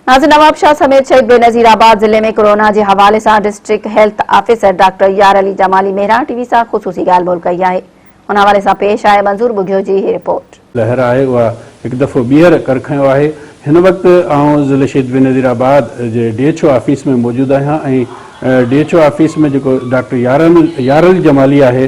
ناظر نوابشاهه سميت شهيد بينظير آباد ضلعي ۾ ڪورونا جي حوالي سان district health officer doctor Yar Ali Jamali Mehran T V سان خصوصي ڳالهه ٻولهه ڪئي آهي ان حوالي سان پيش آهي منظور ٻگهيو جي هي رپورٽ. لهر آهي اها هڪ دفعو ٻيهر ڪر کنيو آهي هن وقت آئون ضلعي شهيد بينظير آباد جي ڊي ايڇ او آفيس ۾ موجود آهيان ۽ ڊي ايڇ او آفيس ۾ جيڪو ڊاڪٽر يار علي جمالي آهي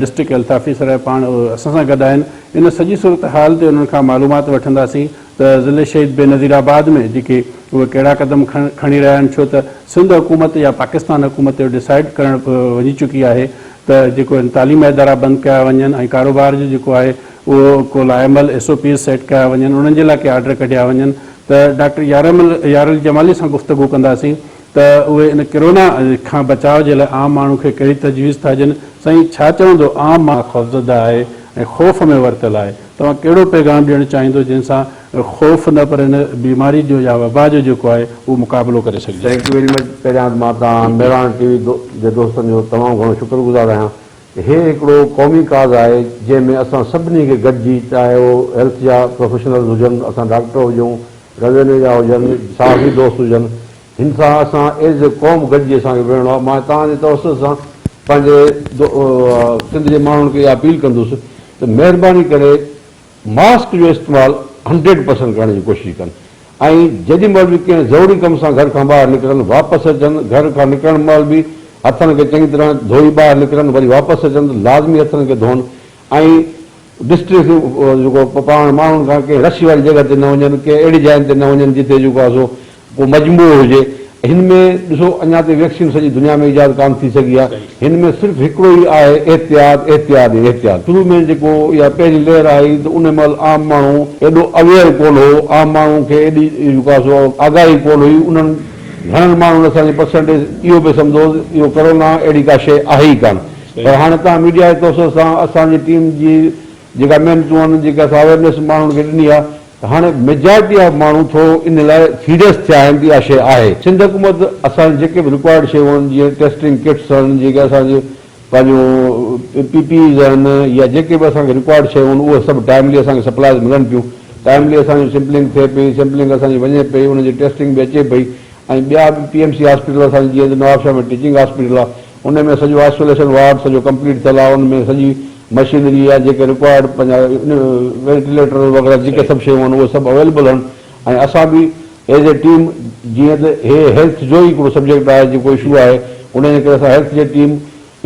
ڊسٽرڪٽ هيلٿ آفيسر آهي پاڻ اسان سان گڏ آهن ان سڄي صورتحال تي انهن کان معلومات وٺنداسين ته ضلعي شهيد بينظير آباد ۾ جيڪي اهي ڪهڙا قدم کڻي رهيا آهن ڇو ته سنڌ حڪومت يا پاڪستان حڪومت اهو ڊسائيڊ ڪرڻ وڃي چڪي آهي ته جيڪو آهن تعليمي ادارا بند ڪيا وڃن ۽ ڪاروبار جو جيڪو آهي اهو ڪو لائعمل ايس او پيز سيٽ ڪيا وڃن انهن جي لاء ڪي آرڊر ڪڍيا وڃن ته ڊاڪٽر يار علي جمالي سان گفتگو ڪنداسين ته اهي ان ڪرونا کان بچاء جي لاء عام ماڻهو کي ڪهڙي تجويز ٿا ڏين سائين ڇا چوندو عام ماڻهو خوفزده آهي ۽ خوف ۾ ورتل آهي توهان ڪهڙو پيغام ڏيڻ چاهيندو جنهن سان خوف نه پر هن بيماري جو يا وبا جو جيڪو آهي اهو مقابلو ڪري سگهجي. Thank you very much پهريان ته مان توهان مهراڻ ٽي وي جي دوستن جو تمام گهڻو شڪر گذار آهيان ته هي هڪڙو قومي ڪاز آهي جنهن ۾ اسان سڀني کي گڏجي چاهي اهو هيلٿ جا پروفيشنلز هجن اسان ڊاڪٽر هجون روينيو جا هجن صحافي دوست هجن هن سان اسان ايز اي قوم گڏجي اسان کي وڙهڻو آهي مان توهان جي توسط سان پنهنجي سنڌ جي ماڻهن کي اها اپيل ڪندس ته مهرباني ڪري ماسڪ جو استعمال هنڊريڊ پرسنٽ ڪرڻ جي ڪوشش ڪن ۽ جيڏي مهل به ڪنهن ضروري ڪم سان گهر کان ٻاهر نڪرن واپس اچن گهر کان نڪرڻ مهل به هٿن کي چڱي طرح ڌوئي ٻاهر نڪرن وري واپس اچن ته لازمي هٿن کي ڌوئن ۽ ڊسٽرڪٽ جيڪو پاڻ ماڻهن کان ڪنهن رش واري جڳهه تي نه وڃن ڪنهن اهڙي جاين تي نه وڃن جتي جيڪو آهي سو ڪو مجموعو هجي. هن ۾ ڏسو اڃا تائين ويڪسين سڄي دنيا ۾ ايجاد ڪانه ٿي سگهي آهي. هن ۾ صرف هڪڙو ئي آهي احتياط، احتياط ۽ احتياط. شروع ۾ جيڪو اها پهرين لهر آئي ته ان مهل عام ماڻهو ايڏو اويئر ڪونه هو، عام ماڻهو کي ايڏي جيڪو آهي سو آگاهي ڪونه هئي، انهن گهڻن ماڻهن اسان جي پرسنٽيج اهو پئي سمجهندو هو ته اهو ڪرونا اهڙي ڪا شيء آهي ئي ڪانه. پر هاڻي توهان ميڊيا جي توسط سان اسان جي ٽيم جي جيڪا محنتون آهن، جيڪا اسان اويئرنيس ماڻهن کي ڏني آهي، ته هاڻي ميجارٽي آف ماڻهو ٿورو ان لاء سيريس ٿيا آهن ته اها شيء آهي. سنڌ حڪومت اسان جون جيڪي به رڪوائرڊ شيون آهن جيئن ٽيسٽنگ ڪٽس آهن جيڪي اسان جي پنهنجو پي پي ايز آهن يا جيڪي به اسان کي رڪوائرڊ شيون آهن اهي سڀ ٽائملي اسان کي سپلائز ملن پيون ٽائملي اسان جي سيمپلنگ ٿئي پئي سيمپلنگ اسان جي وڃي پئي ان جي ٽيسٽنگ به اچي پئي ۽ ٻيا به پي ايم سي هاسپيٽل اسان جي جيئن ته نوابشاهه ۾ ٽيچنگ هاسپيٽل آهي ان ۾ سڄو آئسوليشن وارڊ سڄو ڪمپليٽ ٿيل آهي ان ۾ سڄي مشينري يا جيڪي رڪوائرڊ پنهنجا وينٽيليٽر وغيره جيڪي سڀ شيون آهن اهي سڀ اويليبل آهن ۽ اسان به ايز اي ٽيم جيئن ته هي هيلٿ جو ئي هڪڙو سبجيڪٽ آهي جيڪو اشو آهي ان جي ڪري اسان هيلٿ جي ٽيم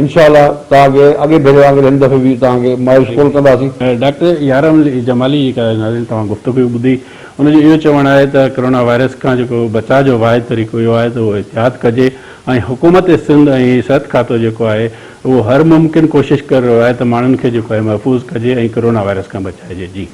انشاء الله توهان کي اڳي ڀيري وانگر هن دفعي به توهان کي مايوس ڪونه ڪنداسين. ڊاڪٽر يارم علي جمالي جيڪا ناظرين توهان گفتگو ٻڌي ان جو اهو چوڻ آهي ته ڪرونا وائرس کان جيڪو بچاء جو واحد طريقو اهو آهي ته اهو احتياط ڪجي ۽ حڪومت سنڌ ۽ صحت کاتو جيڪو آهي اهو هر ممڪن ڪوشش ڪري رهيو آهي ته ماڻهن کي جيڪو آهي محفوظ ڪجي ۽ ڪرونا وائرس کان بچائجي جي.